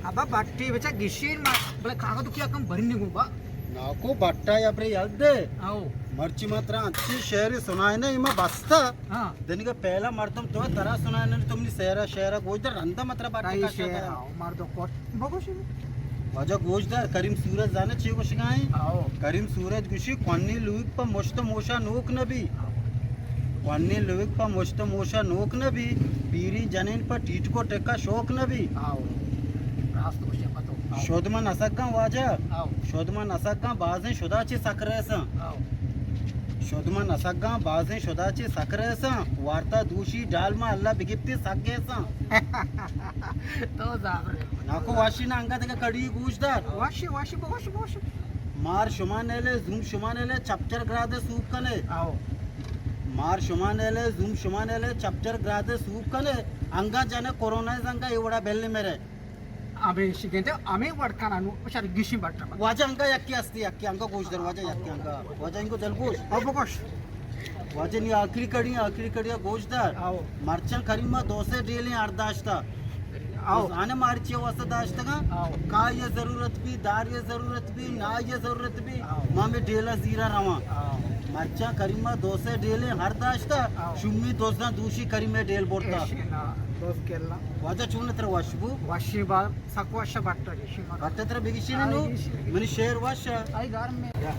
ابا بٹے بچا گشین ما، بلے کاغذ کیا کم بھرنے گو با۔ ناکو بٹا یا برے یل دے۔ آؤ۔ مرچی ما ترا انچی شعر سنائے نا، ایما بستا۔ ہاں۔ دنگا پہلا مردم تو ترا سنائے نا، تم نی سیرا شعرا گوش در رندا مترا بٹا آئی کا شعر، شعر۔ آؤ، مردو کوٹ۔ بگوشی۔ واجہ گوش دار، کریم سورت زانے چی گوشگائیں؟ آؤ۔ کریم سورت گوشی، کوانی لوگ پہ مشت موشا نوک نبی۔ آؤ۔ کوانی لوگ پہ مشت موشا نوک نبی، پیری جنین پہ ٹیٹکو ٹکا شوق نبی۔ آؤ۔ راست گوشے پتو۔ آؤ۔ شد من نسگاں واجہ۔ آؤ۔ شد من نسگاں بازیں شدا چی سکریساں۔ آؤ۔ شد من نسگاں بازیں شدا چی سکریساں، وارتا دوشی ڈال ما اللہ بگپتی سگیساں۔ تو زابرے۔ ناکو واشی نا انگا دگہ کڑی گوش دار۔ واشی، واشی، بوش، بوش۔ مار شما نیلے، زوم شما نیلے، چپچر گرادے سوب کنے۔ آؤ۔ مار شما نیلے، زوم شما نیلے، چپچر گرادے سوب کنے۔ انگا جنے کرونا زنگا اے وڑا بیلی میرے۔ ابے شگنتے ہمیں وڑ کنا نو شر گشی بٹا۔ واجہ انگا یکی استی، یکی انگا گوش دار، واجہ یکی انگا۔ واجہ انگو دل گوش۔ اب گوش۔ واجہ نی آخری کڑی، آخری کڑی گوش دار۔ آؤ۔ مرچاں کریمہ دو سے ڈیلیں ہر داشتا۔ آؤ۔ آنے مارچی واسطہ داشتگاں۔ آؤ۔ کا یہ ضرورت بھی، دار یہ ضرورت بھی، نا یہ ضرورت بھی۔ آؤ۔ ما میں ڈیلا زیرا رواں۔ آؤ۔ مرچاں کریمہ دو سے ڈیلیں ہر داشتا۔ آؤ۔ شمی دوزاں دوشی کریمہ ڈیل برتا۔ ایشی نا، دوز کلا۔ واجہ چون تر وش بو؟ وشی با، سک وش بٹا جی شما۔ بٹا تر بگیشی نو؟ آئی گیشی۔ منی شعر وش۔ آئی گار میں۔ یا۔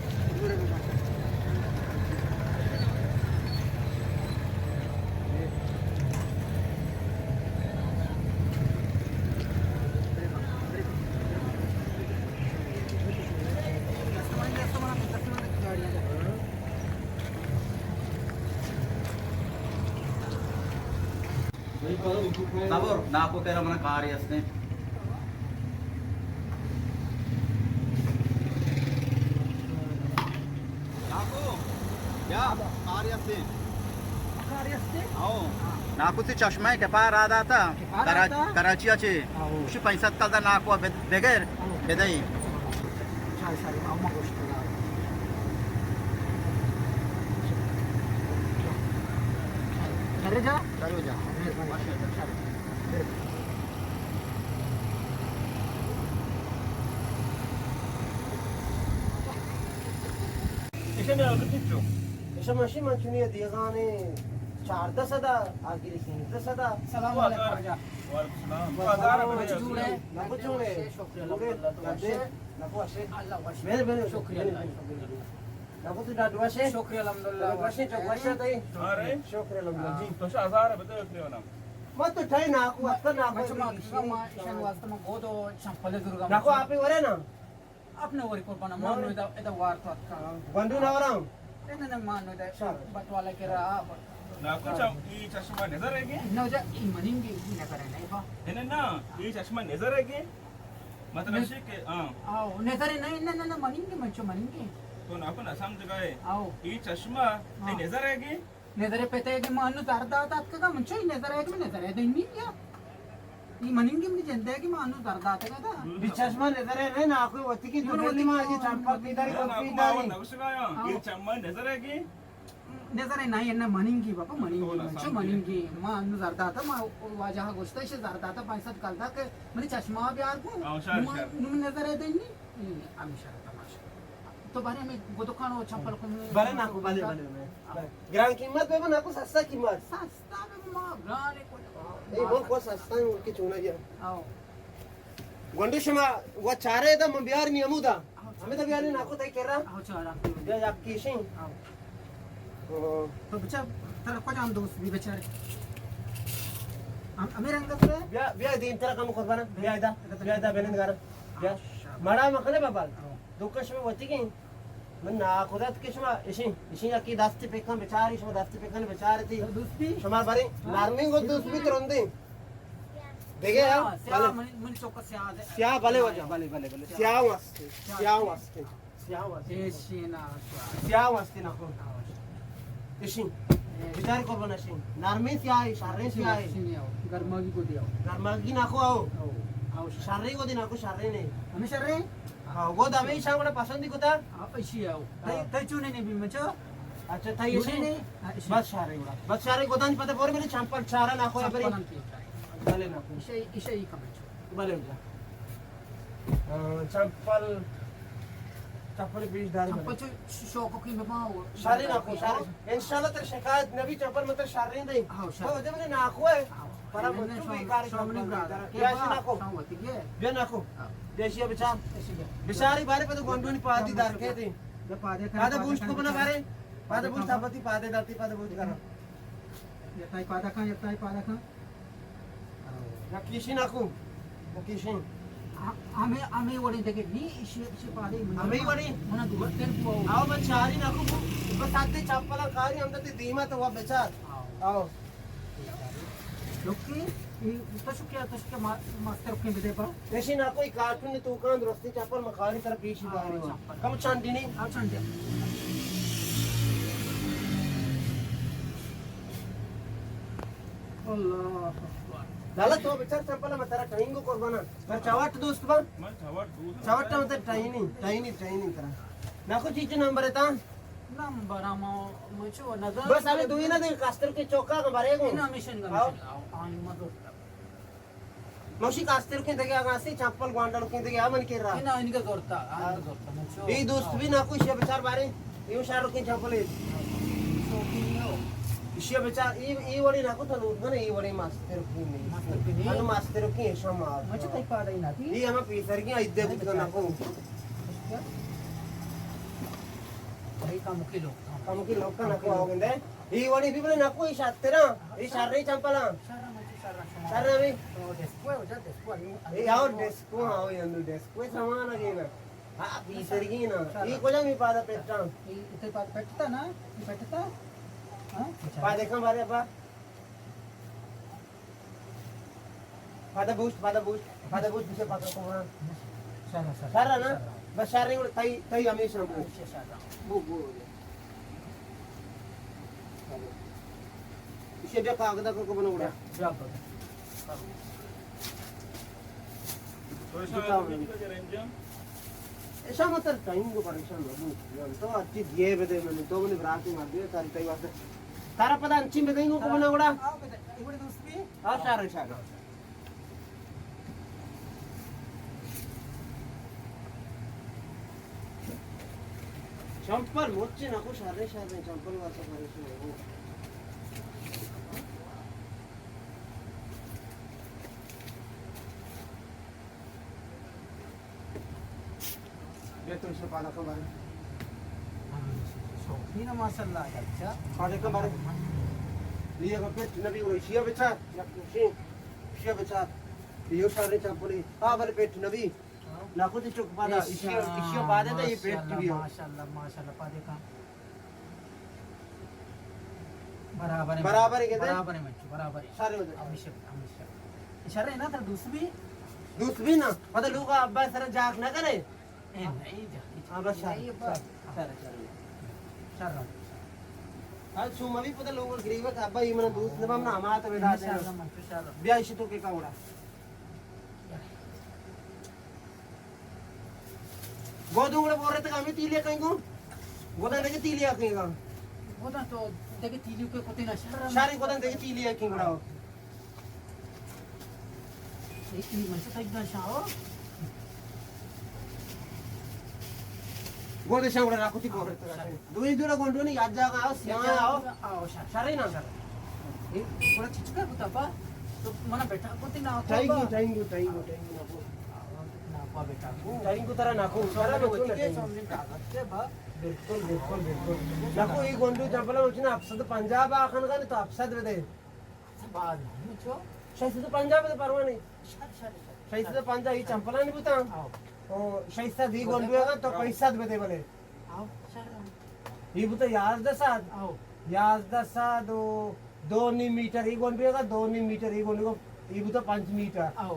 صبر، ناکو کرا منا کارے ہستیں۔ ناکو، یا، کارے ہستیں۔ کارے ہستیں؟ آؤ۔ ناکو تی چشمہ کے پار آ داتا؟ کے پار کرا-، آتا؟ کراچی اچے۔ آؤ۔ شو پنچ سد کلدار ناکو بد-، بگر، آؤ۔ بدئی۔ چار سال ما گوشت۔ سر جا؟ سر جا۔ ایشانی آگتی چو؟ ایشان ماشین من چونی دیگانے چاردہ سدا، آگری سیزدہ سدا۔ سلام علیکم واجہ۔ وعلیکم السلام۔ تو ہزار روپے جوڑے۔ نہ کچھ ہونے۔ شکریہ الحمدللہ۔ نہ وشے۔ اللہ وش۔ میرے، میرے۔ شکریہ اللہ۔ ناکو تو ڈاڈو وشے؟ شکر الحمدللہ۔ وشے تو وشے تئی؟ ارے۔ شکر الحمدللہ۔ جی۔ تو شا ہزار بدے اتنے ہونا۔ ما تو ٹھائی ناکو، وقت ناکو۔ ما، ما، ایشان واسطہ ما گودو چمپل زرگا۔ ناکو آپ ہی ورے نا؟ اپنے وری قربان، ما نو ادا، ادا وار تو اتکا۔ گونڈو نہ ورا؟ اے نہ، نہ، ما نو ادا۔ شر۔ بٹوالا کے رہا۔ ناکو چم-، ای چشمہ نظر ہے گے؟ نو جا، ای مننگی، ای نظر ہے نہیں با۔ ہے نا، ای چشمہ نظر ہے گے؟ مطلب نز-، شی کہ، ہاں۔ آؤ، نظر نہیں، نہ، نہ، نہ، مننگے، من چو مننگے۔ تو ناکو نہ سمجھ گئے۔ آؤ۔ ای چشمہ، ہاں۔ ای نظر ہے گی؟ نظر پہ تے کہ ما انو زر داتا اتکگا، من چو ای نظر ہے کہ من نظر ہے دینی یا۔ ای مننگے منی جندے کہ ما انو زر داتا گا دا۔ ای چشمہ نظر ہے نہیں، ناکو وتی کی تو من وتی ما کی یہ چمپل پیداری نہ، کو ناکو پیداری۔ ما نہ گوشگا یا۔ آؤ۔ ای چشمہ نظر ہے گی؟ نظر نہ، نہ مننگی بابا، مننگی، تو نہ من چو سمجھے۔ مننگی، ما انو زر داتا، ما واجہ گوشتا، ایشی زر داتا پنچ سد کلدار کہ منی چشمہ بیار کو، ہاں، شر، نو، شر۔ نو نظر ہے دینی، ہم شر تماشا۔ تو بارے ہمیں گدکان و چمپل کو بارے ناکو، بلے، بلے، بلے۔ ہاں۔ گران قیمت بے ناکو، سستا قیمت۔ سستا بے ما گران کو۔ اے بول کو سستا ہے، ان کی چونا گیا۔ آؤ۔ گونڈو شما و چارے دا من بیار نی ہمودا۔ ہمیں دا بیار نی ناکو تئی کرا۔ آؤ، چارا۔ بیا یک کیشیں۔ آؤ۔ او۔ تو بچار، ترا کجام دوست بی بچارے؟ ہم-، ہمیں رنگ تو ہے؟ بیا، بیا دیم ترا کم قربانا۔ بیا دا، بیا دا بلند گارا۔ بیا۔ ماڑا مکنے بابا۔ آؤ۔ دکش میں وتی گئیں۔ من ناکودت کہ شما اشیں، اشیں یکی دست پکن بچاری، شما دست پکن بچارتی۔ دوستی؟ شما بریں، ہاں؟ نرمیں گو دوست بی ترندیں۔ دیگه، سیاہ، ہاں؟ سیاہ، بلے۔ من، من چوکا سیاہ دے۔ سیاہ، بلے وجہ، بلے، بلے، بلے۔ سیاہ۔ سیاہ واسطے، سیاہ واسطے۔ سیاہ واسطے۔ ایشی نا سیاہ۔ سیاہ واسطے ناکو۔ ایشی۔ ایشی۔ بچار قربان ایشی۔ نرمیں سیاہ، شریں سیاہ۔ ایشی نہیں آؤ۔ گرماگی کو دے آؤ۔ گرماگی ناکو آؤ۔ آؤ۔ آؤ۔ شریں کو دے ناکو، شریں نہیں۔ ہمیں شریں؟ ہاں، وہ دمے ایشاں گڑا پسندی کتا؟ ہاں، ایشی ہے وہ۔ ہاں۔ تئی، تئی چونے نہیں بھی مچو۔ اچھا، تئی ایشی؟ نہیں؟ ہاں، ایشی۔ بس شارے گڑا۔ بس شارے گدانی پتہ بور میرے چمپل چارا ناکو ہے بری۔ چمپل ہم کی۔ بلے ناکو۔ ایشی، ایشی کم ہے چو۔ بلے جا۔ آ، چپل، چپل پیش داری چپل بنے۔ چو شوق کی بما۔ شاری ناکو، شاری۔ انشاءاللہ تر شکایت نبی، چپل متر شاری دے۔ ہاں، شاری۔ ہاں، جب نے ناکو ہے۔ ہاں۔ پر من تو بیکار شام نہیں برا۔ کیا شی ناکو؟ شام ہوتی ہے۔ بیا ناکو۔ ہاں۔ دیشی بچار۔ ایشی بیا۔ بچاری بارے پتہ گونڈونی پادی دار کے دے۔ پادے پادے بوشت کو بنا بارے۔ پادے بوشت پتی پادے داتی پادے بوشت کرا۔ یتائی پادا کھاں، یتائی پادا کھاں۔ نکیشی نکو، نکیشی۔ ہمیں، ہمیں وڑی دگے نی، ایشی، ایشی پادے من۔ ہمیں وڑی؟ من دور تر بو۔ آؤ، من چاری نکو، بس آتے چپلا کاری ہم تے دیما تو وہ بیچار۔ آؤ۔ آؤ۔ لوکی، تو شکیا، تو شکیا ما-، ماسٹر کے بدے پر۔ ایشی نکو، کارٹون تو کان درستی چپل مکاری تر پیشی باری ہوا۔ کم چانڈی نہیں؟ آؤ، چانڈی۔ اللہ اکبر۔ لالا تو بچار چپل، من ترا ٹائنگو قربانا۔ من چاوٹ دوست با۔ من چاوٹ دوست۔ چاوٹ تو ٹائنی، ٹائنی، ٹائنی ترا۔ ناکو چیچو نمبر تا؟ نمبر ہم مچو نظر۔ بس ہمیں دوئی نہ دے، کاستر کے چوکا کا بھرے گو۔ نہ مشن کا آؤ۔ مشن۔ آؤ، آؤ، مدد کر۔ موشی کاستر کے دگے آگا سی چپل گوانڈل کے دگے آ من کے را۔ نہ، ان کا زورتا، آ، ان کا زورتا، مچو۔ یہ دوست بھی ناکو شے بچار بارے۔ یو شاہ رخ کی چپل ہے۔ شوقین ہو۔ ایشی بچار، ای، ای وڑی ناکو تو لوگ نے، ای وڑی ماستر کی نہیں۔ ماستر کی نہیں۔ انو ماستر کی ہے شما۔ مچ تئی پادا ہی نہ تھی۔ ای ہما پیسر کی عدت کو ناکو۔ بھائی کم کی لوگ۔ کم کی لوگ کا ناکو آؤ گندے۔ ای وڑی بھی بلے ناکو، ای شاترا، ای شارے چمپلا۔ شارا مچ شارا شما۔ شارا بھی۔ تو ڈسکو ہے، وجہ ڈسکو ہے۔ ای آؤ ڈسکو، آؤ یندو ڈسکو ہے سامان ہے نا۔ ہاں، پیسر کی نا۔ ای کجا می پادا پیٹا۔ ای تے پادا پیٹتا نا؟ ای پیٹتا؟ ہاں؟ پادا کم بارے با۔ پادا بوشت، پادا بوشت، پادا بوشت، پیچھے پادا کو بنا۔ شارا، شارا۔ شارا نا؟ شارا۔ بس شارا ہی تئی، تئی ہمیشہ بو۔ اچھا، شارا۔ بو، بو۔ اسے بیا کاغذ کو، کو بنا اڑا۔ بیا، بیا۔ تو ایسا دکھاؤ۔ ایسا مت ٹائم کو پریشان نہ ہو۔ تو اچھی دیے بدے میں تو نے برات مار دے ساری تئی واسطے۔ تارا پتہ انچی بدے کو بنا اڑا۔ آؤ، بدے۔ ایوڑے دوست بھی؟ آؤ، شارا، شارا۔ چمپل مچ نہ کو، شریں شریں چمپل واسطہ پریشان ہو۔ بیا تو اسے پادا کن بارے۔ شوقین ماشاءاللہ، اچھا۔ پادا کن بارے۔ یہ اگر پیٹ نبی، وہ ایشیا بچار، یا کسی ایشیا بچار۔ یہ سارے چمپلی۔ ہاں، بلے پیٹ نبی۔ نہ کچھ چک پادا، ایشیا، ایشیا پادا تھا، یہ پیٹ نبی ہو۔ ماشاءاللہ، ماشاءاللہ، پادے کا۔ برابر ہے، برابر ہے کہتے ہیں؟ برابر ہے، مچو، برابر ہے۔ سارے ہو جائے۔ ہمیشہ، ہمیشہ۔ اشارہ ہے نا، تھا دوست بھی؟ دوست بھی نا، پتہ لوگ ابا سر جاگ نہ کرے۔ اے، نہیں جاگ۔ ہاں، بس شر، نہیں، شر، شر، شر۔ شر۔ ہاں، سو مبی پتہ لوگ غریب ہے، ابا یہ من دوست نہ بم نا، ہمارا تو بیٹا انشاءاللہ، مچو، انشاءاللہ۔ بیا اسی تو کے کا اڑا۔ گودوں گڑا بورے تک ہمیں تیلیا کہیں گو۔ گوداں دگہ تیلیا کہیں گا۔ گوداں تو دگہ تیلیو کے کتے نا شر۔ شارے گوداں دگہ تیلیا کہیں گڑا۔ ایک منٹ تک دا شاو۔ گودے شاو گڑا راکو تی بورے تک۔ دوئی دورا گونڈونی یاد جاگا آؤ، سیاہ آؤ۔ آؤ، شر۔ شرے نا؟ شر۔ اے، تھوڑا چچکا بوتا با۔ تو منا بیٹا کو تے نا کو ٹائم با۔ Time, time, time. نا با بیٹا کو۔ ٹائم کو ترا نا کو۔ سارا سارا بچوں نا ٹائم۔ سامنے کاغذ تے با۔ بالکل، بالکل، بالکل۔ نا کو، یہ گونڈو چپلا اچنا ہفت سد پنجاہ با آخن کا، نہیں تو ہفت سد بدے۔ با، نہیں چو۔ شش سد پنجاہ بدے پرواہ نہیں۔ شش سد پنجاہ، یہ چمپلانی بوتا؟ آؤ۔ او، شش سد، یہ گونڈو ہے تو پنچ سد بدے بلے۔ آؤ، شر۔ یہ بوتا یازدہ سد۔ آؤ۔ یازدہ سد و دو نیم میٹر، یہ گونڈو ہے دو نیم میٹر، یہ گونڈو، یہ بوتا پنچ میٹر۔ آؤ۔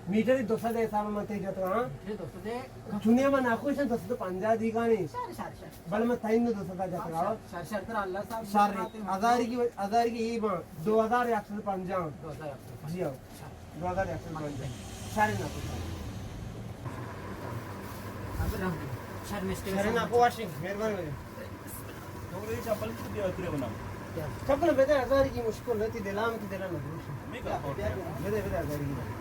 میٹر دو سد حساب من تے جت رہا۔ میٹر دو سد ہے۔ چونی من آخو اسے دو سد پنجاہ دی گانی۔ شر، شر، شر۔ بلے من تین دو سد جت رہا۔ شر، شر، ترا اللہ صاحب شر، ہزار کی، ہزار کی یہ بان، دو ہزار یک سد پنجاہ۔ دو ہزار یک سد پنجاہ۔ جی ہاں۔ دو ہزار یک سد پنجاہ۔ شر نا کو۔ شر مسٹر شر نا کو واشنگ، مہربانی۔ چپل بدے ہزار کی مشکل رہتی، دلام تی دلان دوش۔ بدے، بدے ہزار کی۔ بدے۔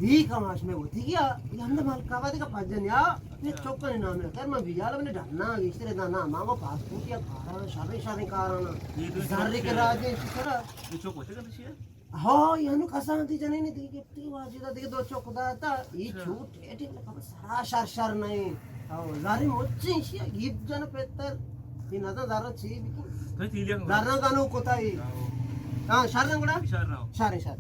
ای کماش میں ہوتی گیا، یہ ہم نے ملکا دیگا پجن یا، یہ چوکا نے نام ہے، کر میں بیال میں ڈرنا، گیشتر دا نام، ماں کو پاسپورٹ یا کارا، شریں شریں کارا نا۔ یہ تو زر کے چوک راجے سرا۔ یہ چوک ہوتے کا نشی ہے؟ ہاں، یہ نو کسان تھی جنے نہیں تھی، کہ تھی واجی دا دیگه دو چوک دا تا، یہ اچھا۔ چھوٹ ہے، ٹھیک ہے، سرا شر شر نہیں۔ ہاں، زاری مچیں شی، گیت جن پتر۔ یہ نزا زارا چی بکن۔ تو تیلیا کو۔ زارا گانو کوتا ہی۔ ہاں، شر رنگ گڑا؟ شر رنگ۔ شر، شر۔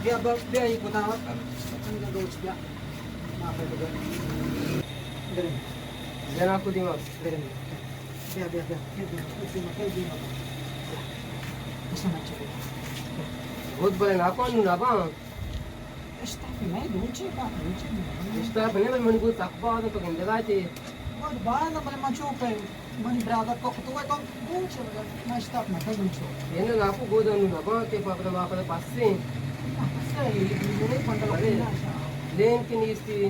بیا، بیا، بیا، یہ کوتا۔ اپن کا دوست بیا۔ معاف کر دے۔ جنا کو دیما۔ بیا، بیا، بیا۔ بیا، بیا، بیا۔ بہت بڑے ناکو نو نبا۔ اشتاپ نہ، دوچے کا، دوچے نہ۔ اشتاپ نہ، من کو تک باز تو گندگا تے۔ بہت باز، بلے من چوک ہے، منی برادر تو، تو، تو دوچے، بلے من اشتاپ نہ، من چوک۔ یہ نہ، ناکو گود انو نبا کہ پاپا، پاپا پاسے۔ پاسے، یہ بندہ بلے۔ لین کی نیستی۔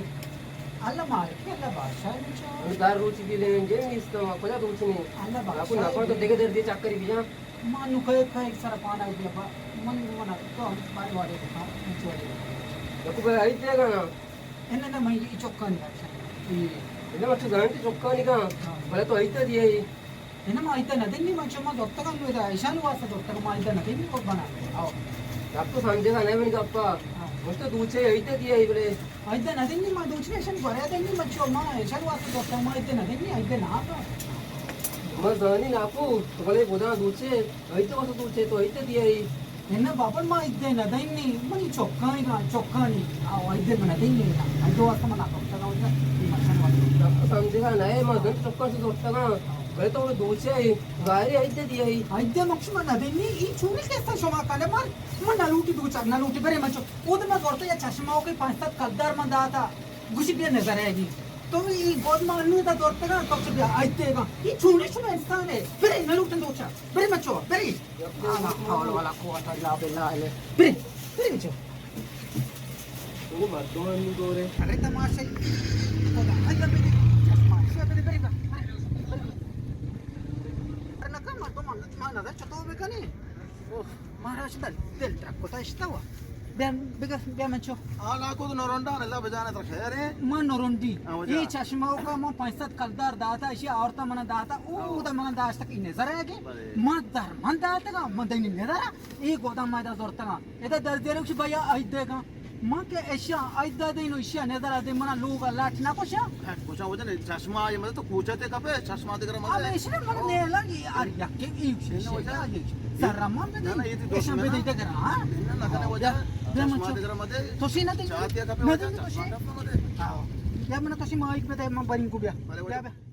اللہ مالک، اللہ بادشاہ ہے، دوچے۔ دار روچی کی لین جن نیستا، کجا دوچنے۔ اللہ بادشاہ ناکو ہے۔ ناکو تو دیگه در دی چکری بیا۔ ما نو کئے کئے سر پانا بیا با، من من تو ہم بارے وارے بتا، من چوری۔ نکو بھائی، آئی دے گا نا؟ انہ نہ، من یہ چوکانی بادشاہ۔ یہ۔ انہ مچو زانتی چوکانی کا؟ ہاں۔ بلے تو آئی تے دیا ہی۔ انہ ما آئی تے نہ دینی، من چو ما دوتگا نو دا، ایشان واسطہ دوتگا ما آئی تے نہ دینی، کو بنا۔ آؤ۔ اب تو سمجھے گا نہیں من گپا۔ ہاں۔ مجھ تو دوچے آئی تے دیا ہی بلے۔ آئی تے نہ دینی، ما دوچنے ایشان گورے دینی، من چو ما ایشان واسطہ دوتگا ما آئی تے نہ دینی، آئی تے نہ آتا۔ ما زانی ناکو، تو بلے گدا دوچے۔ آئی تے واسطہ دوچے تو آئی تے دیا ہی۔ انہ بابا ما آئی تے نہ دینی، منی چوکانی گا، چوکانی۔ آ، آئی تے من نہ دینی، آئی تے واسطہ من نہ کرتا گا، یہ مشن واسطہ۔ تو سمجھے گا نہیں، ما زن چوکان سے دوٹتا گا۔ بلے تو دوچے ہی، ظاہر ہے آئی تے دیا ہی۔ آئی تے مکش من نہ دینی، یہ چوری کیسا شما کنے مار، من نہ لوٹی دوچا، نہ لوٹی برے من چو۔ اود ما زورتا یا چشمہ ہو کے پانچ سد کلدار من داتا۔ گوشی بیا نظر آئے گی۔ تو ای گود ما انو دا دورتگا، تو چہ بیا آئی تے گا۔ ای چونی شما انسان ہے۔ برے نہ لوٹن دوچا۔ برے مچو، برے۔ لا حول ولا قوت الا باللہ علیہ۔ برے، برے مچو۔ وہ مردم انو دورے۔ ارے تماشا۔ خدا، اللہ بدے۔ چشمہ، شو بدے، برے، برے، برے۔ ارے نکن مردم، ما نظر چطور بکنی؟ اوہ، مارا چہ دل، دل ٹرک کتا اشتا ہوا۔ بیا، بگا، بیا من چو۔ حالا کو تو نورنڈا، اللہ بجانے تر خیر ہے۔ من نورنڈی۔ ہاں، وجہ۔ یہ چشمہ کا من پانچ سد کلدار داتا، اسی عورتا منا داتا، او ہاں۔ دا منا داشتا کہ نظر ہے کہ بلے۔ من در من داتا گا، من دینی نظر ہے، یہ گودا ما دا زورتا گا۔ ادا در دیرو کہ بھیا آئی دے گا۔ من کہ ایشاں آئی دادین و ایشاں نظر آدین، منا لوگ لاٹ نہ کشا۔ لاٹ کشا وجہ نہیں، چشمہ آئی مدد تو کوچہ تے کپے، چشمہ تے کرا مدد۔ اب ایشاں من نے لگی، ار یک کے ایک شیشے وجہ۔ سر من بدے، نہ، نہ، یہ تو ایشاں دوست بدے نہ۔ تے کرا، ہاں؟ نہ، نہ، نہ، وجہ۔ بیا من چشمہ چو۔ تے کرا مدد۔ تو سی نہ دے۔ چاہ تے کپے نہ وجہ، دے تو چشمہ سی۔ کپے مدد۔ ہاں۔ یا من تو سی مائک بدے، من برین کو بیا۔ بلے وجہ۔ بیا بیا۔